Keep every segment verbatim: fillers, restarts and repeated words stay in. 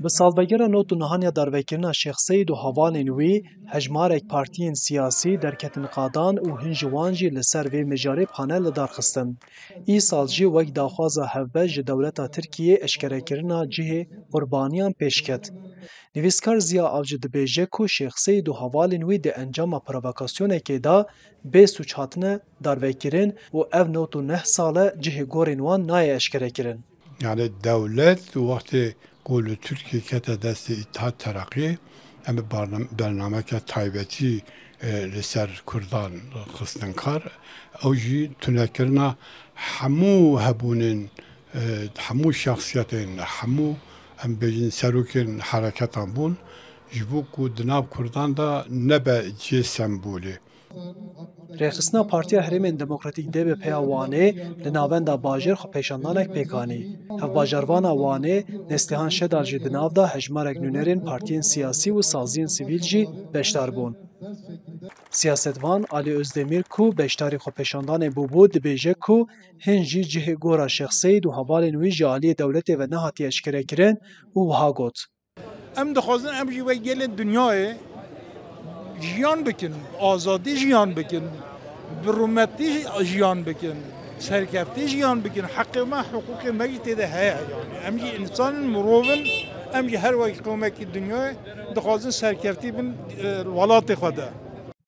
Bi salvegera nod û nehan ya darvekirina Şêx Seîd û hevalên wî, hejmarek partiyên siyasî derketin qadan û hin ji wan jî li ser vê mijarê panel li dar xistin. Îsal jî wek daxwaza hevbeş ji dewleta Tirkiyê eşkerekirina cihê qurbaniyan pêş ket. Nivîskar Ziya Avcı dibêje ku Şêx Seîd û hevalên wî di encama provokasyonekê de bê sûc hatine darvekirin û ev nod û neh sal e cihê gorên wan nayê eşkerekirin. Yani dewlet wextê ku li Tirkiyê kete destê Îttihat Tereqî, em bi barnam-, bernameke taybetî, e, li ser Kurdan xistin kar. Ew jî tunekirina hemû hebûnên, e, hemû şexsiyetên, hemû, em bêjin, serokên hereketan bûn, ji bo ku di nav Kurdan de nebe cihê sembolê. Rêxistina Partiya Herêmên Demokratîk D B P ya Wanê li navenda bajêr xwepêşandanek pêk anî. Hevbajarvana Wanê Neslihan Şedal jî di nav de hejmarek nûnerên partiyên siyasî û saziyên sivîl jî beşdar bûn. Siyasetvan Alî Özdemir ku beşdarî xwepêşandanê bûbû, dibêje ku hin jî cihê gora Şêx Seîd û hevalên wî ji aliyê dewletê ve nehatiye eşkerekirin û wiha got. Em dixwazin em jî wek gelên dinyayê jiyan bikin, azadî jiyan bikin, bi rûmetî jiyan bikin, serkeftî jiyan bikin. Heqê me, hiqûqê me jî tê de heye yani. Em jî însan in, mirov in, em jî her wek qewmekî dinyayê dixwazin serkeftî bin, e, welatê xwe de.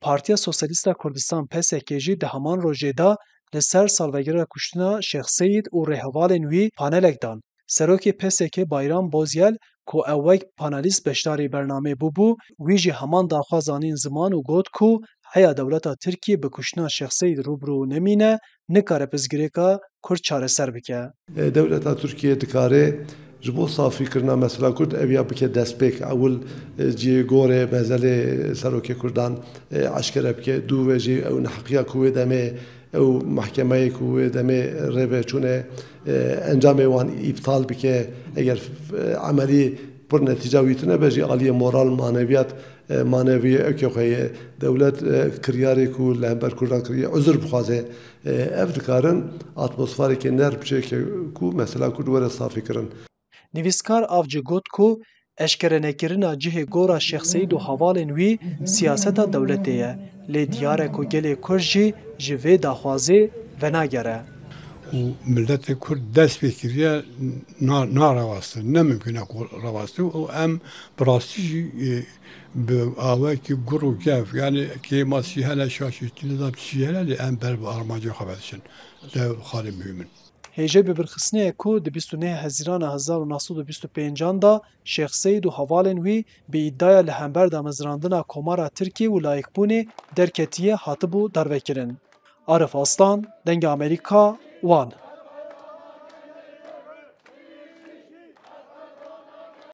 Partiya Sosyalîst a Kurdistan, P S K, jî di heman rojê de li ser salvegera kuştina Şêx Seîd û rêhevalên wî panelek dan. Serokê P S K Bayram Bozyel ku ew wek panelîst beşdarî bernameyê bûbû, wî jî heman daxwaz anîn ziman û got ku heya dewleta Tirkiyê bi kuştina Şêx Seîd rû bi rû nemîne, nikare pirsgirêka Kurd çareser bike. Dewleta Tirkiyê dikare ji bo safîkirina mesela Kurd eviya bike destpêk. Ewil, e, cihê gorê mezelê serokê Kurdan, e, eşkere bike. Dû ve jî ew neheqiya ku wê demê ew mehkemeyê ku wê demê rêveçûne, e, encamê wan îptal bike, eger, e, emelî pir netîca wî tune be jî aliyê moral, maneviyat, e, maneviyê ewkê xwe ye. Dewlet, e, kiryarê ku li hember Kurdan kiriye, uzir bixwaze. E, ev dikarin atmosfereke nerm çêke ku mesela Kurd were safî kirin. Nivîskar Avcı got ku eşkerenekirina cihê gora Şêx Seîd û hevalên wî siyaseta dewletê ye, lê diyar e ku gelê Kurd jî ji vê daxwazê venagere. Û miletê Kurd dest pê kiriye, na-, narawastin, ne mimkun e ku rawastin û em bi rastî jî, e, bi awekî gur û gev, yani kêmasî hene, şaşîtî nizam çi hene, lê em ber bi armancê xwe vedişin. Dev xalê muhîm in. Hêjayî bibirxistinê ye ku di bîst û neh Hezîrana hezar û neh sed û bîst û pêncan de Şêx Seîd û hevalên wî bi îdaya li hember damezrandina Komara Tirkiyê û layikbûnê derketiye hatibû darvekirin. Arif Aslan, Dengê Amerîka, Wan.